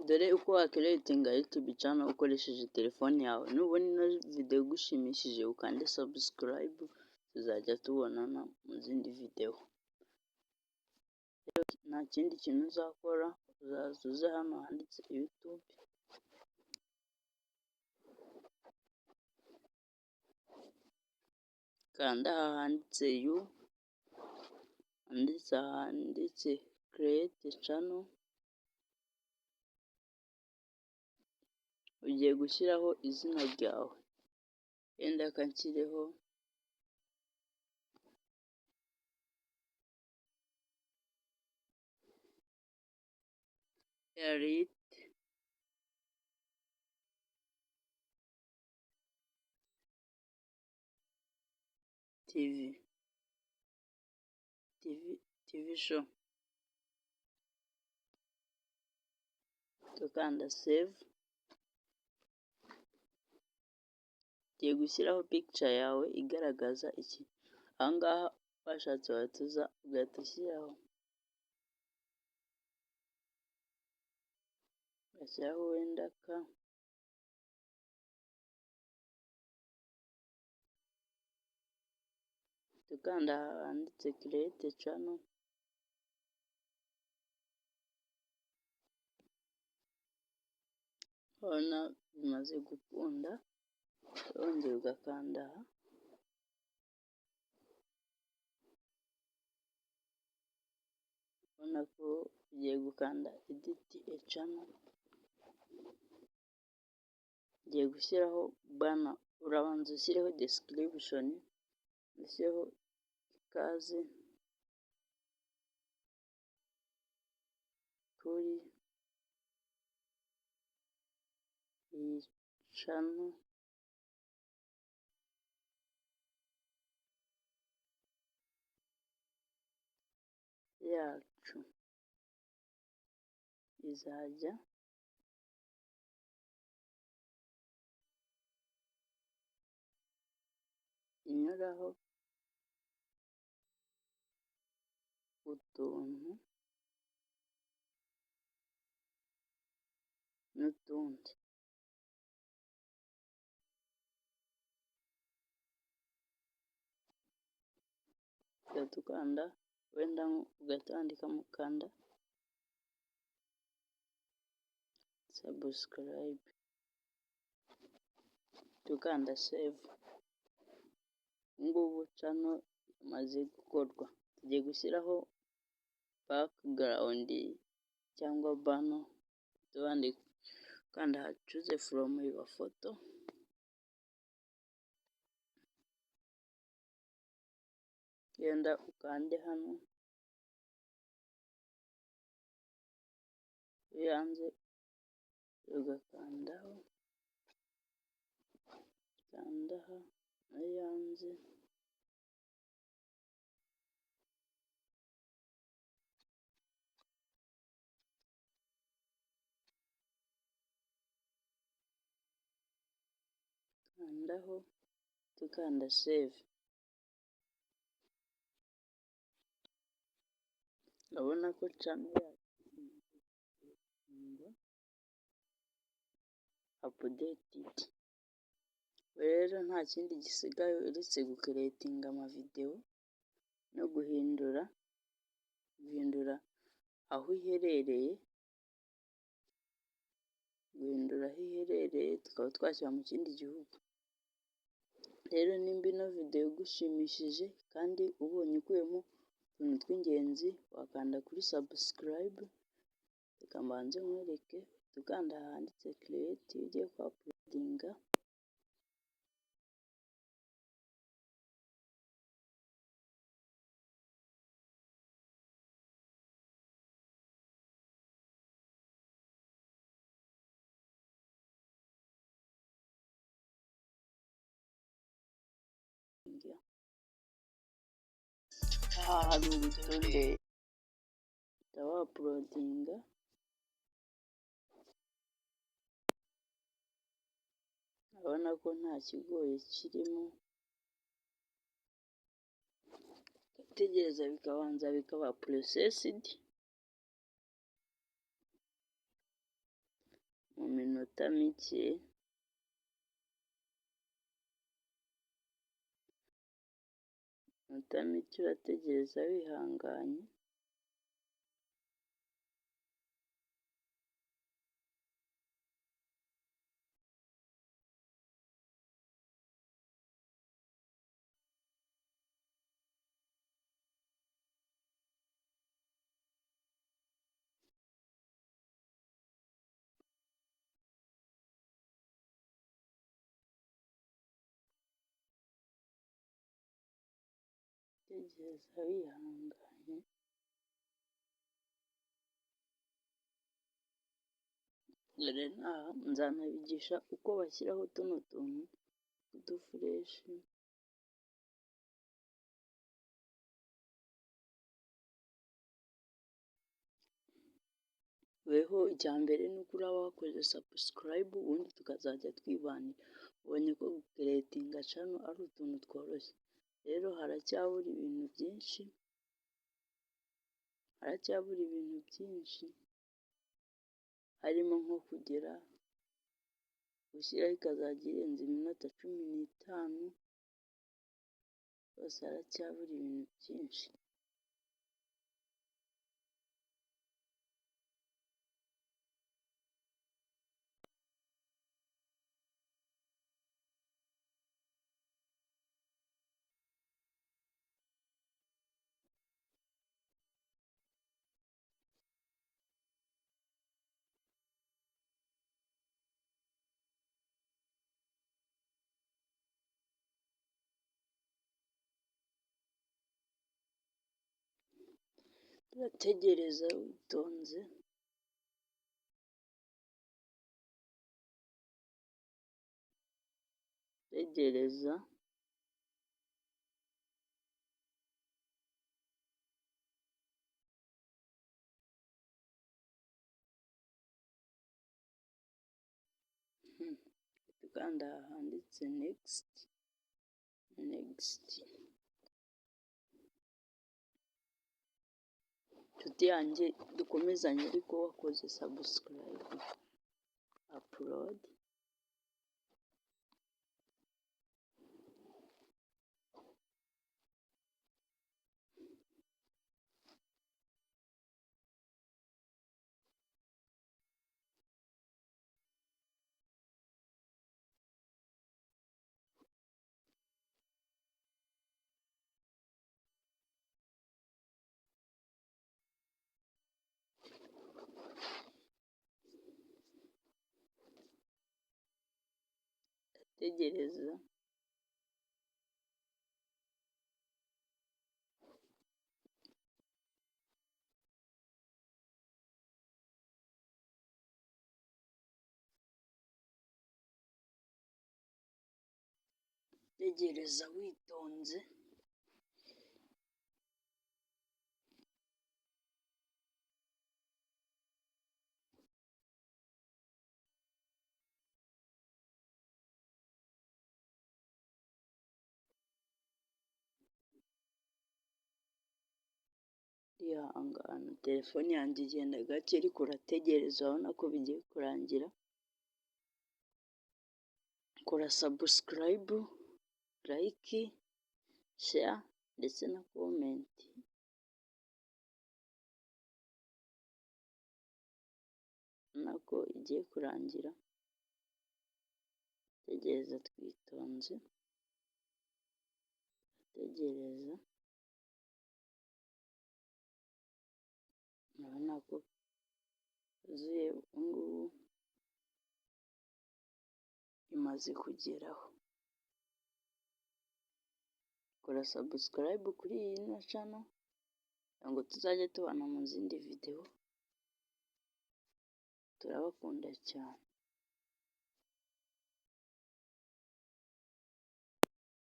Dore uko wacreatinga YouTube channel ukoresheje telefone yawe. Nubona ino video igushimishije, ukande subscribe, tuzajya tubonana mu zindi video. Nta kindi kintu uzakora, uzaza uze hano handitse YouTube, kanda aha handitse you, handitse ahanditse create channel. Ugiye gushyiraho izina ryawe, wenda reka nshyireho Elite TV, TV, TV show, tukanda save. Ugiye gushyiraho picture yawe igaragaza iki. Ahangaha washatse wahita uza ugahita ushyiraho, ugashyiraho wenda ka ukanda ahanditse create channel. Urabona bimaze gukunda, wongera ugakanda aha. Urabona ko ugiye gukanda edit a channel, ugiye gushyiraho banner. Urabanza ushyireho description, ushyireho ikaze kuri iyi channel yacu, izajya inyuraho utuntu n'utundi. Ugahita ukanda wenda ugahita wandikamo kanda subscribe, ukanda save. Ubu ngubu channel imaze gukorwa. Tugiye gushyiraho background cyangwa banner, ukanda choose from your photo, genda ukande hano, iyo yanze ugakandaho, ukanda aha, nayo yanze ukandaho, ukanda save. Urabona ko channel yacu imaze updated. Rero nta kindi gisigaye uretse gucreatinga amavideo no guhindura aho iherereye, guhindura aho iherereye, tukaba twashyira mu kindi gihugu. Rero nimba ino video igushimishije kandi ubonye ukuyemo utuntu tw'ingenzi, wakanda kuri subscribe. Reka mbanze nkwereke, ukanda ahanditse create iyo ugiye kuuploadinga. Aha hari urutonde, uhita wauploadinga. Urabona ko nta kigoye kirimo, ugategereza bikabanza bikaba processed. Mu minota mike, minota mike urategereza wihanganye. Tegereza wihanganye. Dore nzanabigisha uko bashyiraho tuno tuntu tw'udufureshi. Weho icya mbere ni uko uraba wakoze subscribe, ubundi tukazajya twibanira. Ubonye ko gucreatinga channel ari utuntu tworoshye. Rero haracyabura ibintu byinshi, haracyabura ibintu byinshi, harimo nko kugera gushyiraho ikazajya irenza iminota 15, rwose haracyabura ibintu byinshi. Urategereza witonze. Tegereza. Ukanda aha handitse next, next. Inshuti yanjye dukomezanye ariko wakoze subscribe, upload. Tegereza. Tegereza witonze. Ndihangana, telefone yanjye igenda gake ariko urategereza, urabona ko bigiye kurangira. Kora subscribe, like, share ndetse na comment. Urabona ko igiye kurangira, tegereza twitonze, tegereza. Urabona ko yuzuye ubu ngubu imaze kugeraho. Kora subscribe kuri iyi channel kugira ngo tuzajye tubana mu zindi video, turabakunda cyane.